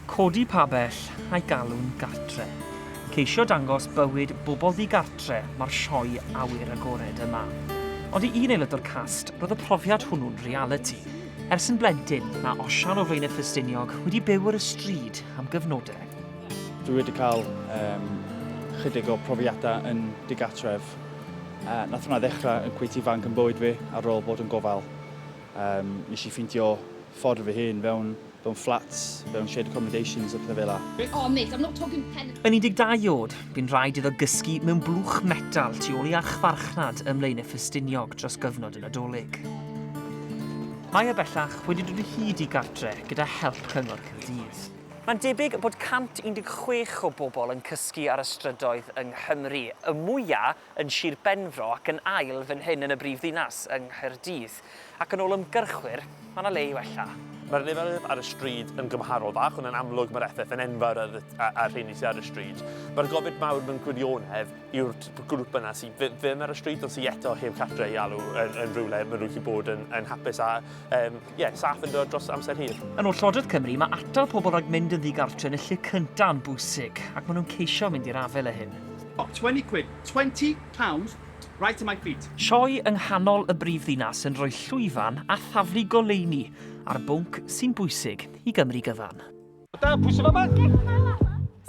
Codi pabell a'i galw'n gartre. Ceisio dangos bywyd bobl ddigartre mae'r sioe awyr agored yma. Ond i un aelod o'r cast, roedd y profiad hwnnw'n realiti. Ers yn blentyn, mae Osian o Flaenau Ffestiniog wedi byw ar y stryd am gyfnodau. Dwi wedi cael um, chydig o profiadau yn digartref. Uh, nath hwnna ddechrau yn cweit ifanc yn bywyd fi ar ôl bod yn gofal. Um, nes i ffeindio ffordd fy hun fewn, fewn flats, fewn shared accommodations a pethau fel 'a. Oh mate, I'm not talking pen... Yn 12 oed, bu'n rhaid iddo gysgu mewn blwch metal tu ôl i archfarchnad ym Mlaenau Ffestiniog dros gyfnod y Nadolig. Mae e bellach wedi dod o hyd i gartre gyda help Cyngor Caerdydd. Mae'n debyg bod 116 o bobl yn cysgu ar y strydoedd yng Nghymru, y mwya' yn Sir Benfro ac yn ail fan hyn yn y brif ddinas, yng Nghaerdydd. Ac yn ôl ymgyrchwyr, mae 'na le i wella. Mae'r niferoedd ar y stryd yn gymharol fach, ond yn amlwg mae'r effaith yn enfawr ar, ar, ar rheini sydd ar y stryd. Mae'r gofid mawr mewn gwirionedd yw'r grŵp yna sydd ddim ar y stryd, ond sydd eto heb cartre i alw yn, yn rhywle maen nhw'n gallu bod yn, yn hapus a um, yeah, saff yn dod dros amser hir. Yn ôl Llywodraeth Cymru, mae atal pobl rhag mynd yn ddigartre yn y lle cyntaf yn bwysig, ac maen nhw'n ceisio mynd i'r afael â hyn. 20 quid, 20 pounds, right at my feet. Sioe yng nghanol y brifddinas yn rhoi llwyfan a thaflu goleuni ar bwnc sy'n bwysig i Gymru gyfan. Da, pwy sy'n fama?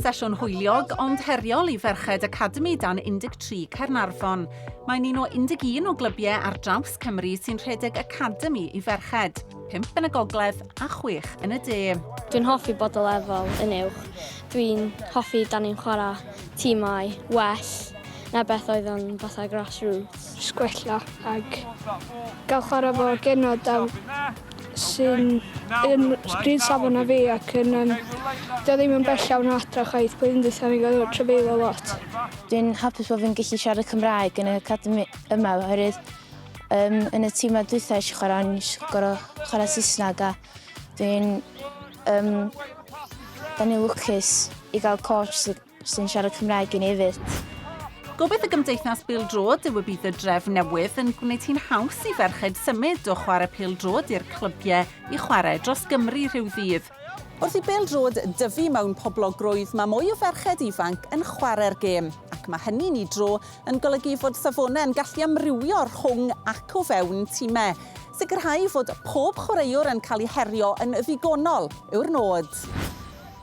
Sesiwn hwyliog ond heriol i ferched Academi dan 13 Caernarfon. Mae'n un o 11 o glybiau ar draws Cymru sy'n rhedeg Academi i ferched, pump yn y gogledd a chwech yn y de. Dwi'n hoffi bod y lefel yn uwch. Dwi'n hoffi dan ni'n chwarae tîmau well na beth oedd yn fatha grassroots. Jyst gwella ag gael chwarae efo genod a sy'n yn run safon â fi ac yn um, dio ddim yn bell iawn o adra chwaith, blwyddyn dwytha ni'n gael trafeilio lot. Dwi'n hapus bod fi'n gallu siarad Cymraeg yn y academi yma oherwydd um, yn y tîmau dwytha eisiau chwarae, o'n eisiau gorfod chwarae Saesneg a Dwi'n um, da ni lwcus i gael coach sy'n sy siarad Cymraeg i ni hefyd. Gobaith y Gymdeithas Bêl-droed yw y bydd y drefn newydd yn gwneud hi'n haws i ferched symud o chwarae pêl-droed i'r clybiau i chwarae dros Gymru rhyw ddydd. Wrth i bêl-droed dyfu mewn poblogrwydd, mae mwy o ferched ifanc yn chwarae'r gêm, ac mae hynny'n ei dro yn golygu fod safonau'n gallu amrywio rhwng ac o fewn timau. Sicrhau fod pob chwaraewr yn cael ei herio yn ddigonol yw'r nod.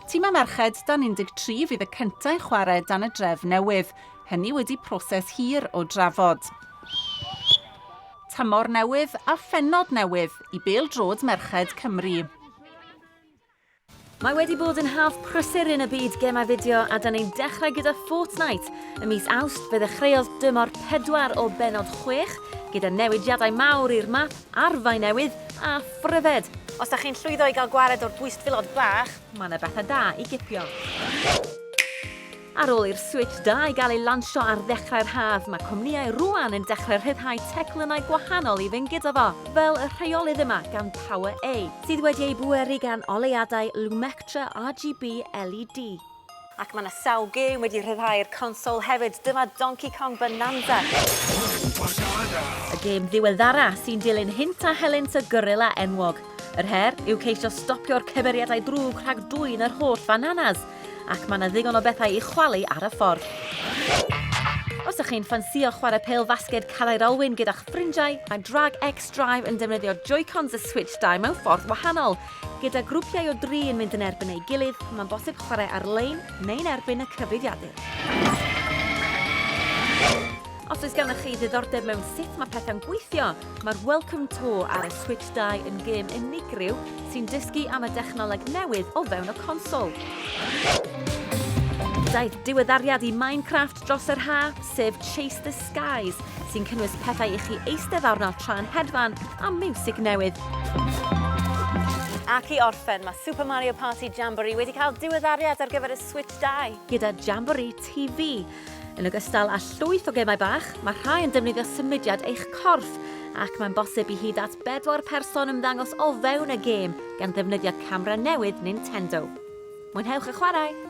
Timau merched dan 13 fydd y cyntaf i chwarae dan y drefn newydd, hynny wedi proses hir o drafod. Tymor newydd a phennod newydd i bêl-droed merched Cymru. Mae wedi bod yn haf prysur yn y byd gemau fideo a da ni'n dechrau gyda Fortnite. Ym mis Awst fe ddechreuodd dymor 4 o bennod 6 gyda newidiadau mawr i'r map, arfau newydd a phryfed. Os da chi'n llwyddo i gael gwared o'r bwystfilod bach, mae yna bethau da i gipio. Ar ôl i'r Switch 2 gael ei lansio ar ddechrau'r haf, mae cwmnïau rŵan yn dechrau rhyddhau teclynnau gwahanol i fynd gyda fo, fel y rheolydd yma gan Power A, sydd wedi ei bweru gan oleuadau Lumectra RGB LED. Ac mae yna sawl gêm wedi rhyddhau'r consol hefyd, dyma Donkey Kong Bananza, y gêm ddiweddara sy'n dilyn hynt a helynt y gorilla enwog. Yr her yw ceisio stopio'r cymeriadau drwg rhag dwyn yr holl fananas, Ac mae 'na ddigon o bethau i chwalu ar y ffordd. Os ydych chi'n ffansïo chwarae pêl fasged cadair olwyn gyda'ch ffrindiau, mae Drag X Drive yn defnyddio Joy-Cons y Switch 2 mewn ffordd wahanol. Gyda grwpiau o dri yn mynd yn erbyn ei gilydd, mae'n bosib chwarae ar-lein neu'n erbyn y cyfrifiadur. Os oes gennych chi ddiddordeb mewn sut mae pethau'n gweithio, mae'r Welcome Tour ar y Switch 2 yn gêm unigryw sy'n dysgu am y dechnoleg newydd o fewn y consol. Daeth diweddariad i Minecraft dros yr haf, sef Chase the Skies, sy'n cynnwys pethau i chi eistedd arno tra'n hedfan a miwsig newydd. Ac i orffen, mae Super Mario Party Jamboree wedi cael diweddariad ar gyfer y Switch 2 gyda Jamboree TV. Yn ogystal â llwyth o gemau bach, mae rhai yn defnyddio symudiad eich corff, ac mae'n bosib i hyd at bedwar person ymddangos o fewn y gêm gan ddefnyddio camera newydd Nintendo. Mwynhewch y chwarae!